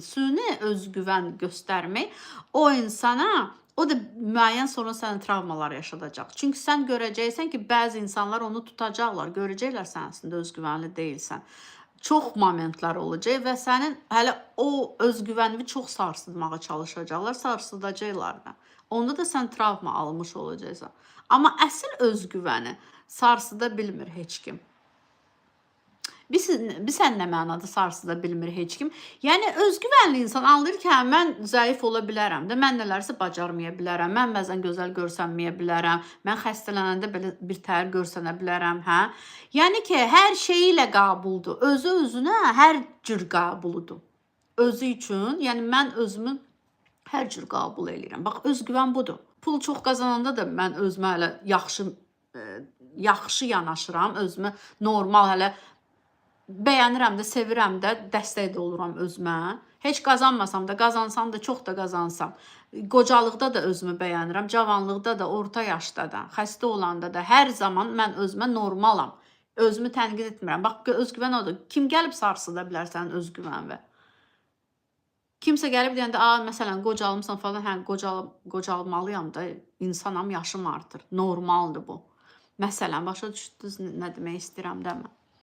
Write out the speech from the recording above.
süni özgüvən göstərmək o insana, o da müəyyən sonra sənə travmalar yaşadacaq. Çünki sən görəcəksən ki, bəzi insanlar onu tutacaqlar, görəcəklər sən əslində özgüvənli deyilsən. Çox momentlər olacaq və sənin hələ o özgüvənini çox sarsıtmağa çalışacaqlar, sarsıdacaqlar da. Onda da sən travma almış olacaqsan. Amma əsl özgüvəni sarsıda bilmir heç kim. Biz, sən nə mənada sarsıda bilmir heç kim. Yəni özgüvənli insan anlayır ki, hə, mən zəif ola bilərəm də, mən nələrsə bacarmaya bilərəm, mən bəzən gözəl görsənməyə bilərəm, mən xəstələnəndə belə bir təhər görsənə bilərəm, hə? Yəni ki, hər şeyi ilə qəbuldur. Özü özünə hər cür qəbuludur. Özü üçün, yəni mən özümü hər cür qəbul eləyirəm. Bax, özgüvən budur. Pul çox qazananda da mən özümə hələ yaxşı yaxşı yanaşıram, özümü normal hələ bəyənirəm də, sevirəm də, dəstək də oluram özümə. Heç qazanmasam da, qazansam da, çox da qazansam. Qocalıqda da özümü bəyənirəm, cavanlıqda da, orta yaşda da, xəstə olanda da hər zaman mən özümə normalam. Özümü tənqid etmirəm. Bax, özgüvən odur. Kim gəlib sarsıda bilər sənin özgüvənini? Kimsə gəlib deyəndə, "A, məsələn, qocalmısan falan." Hə, qocalmalıyam da, insanam, yaşım artır. Normaldır bu. Məsələn, başa düşdünüz nə demək istəyirəm, deyilmi?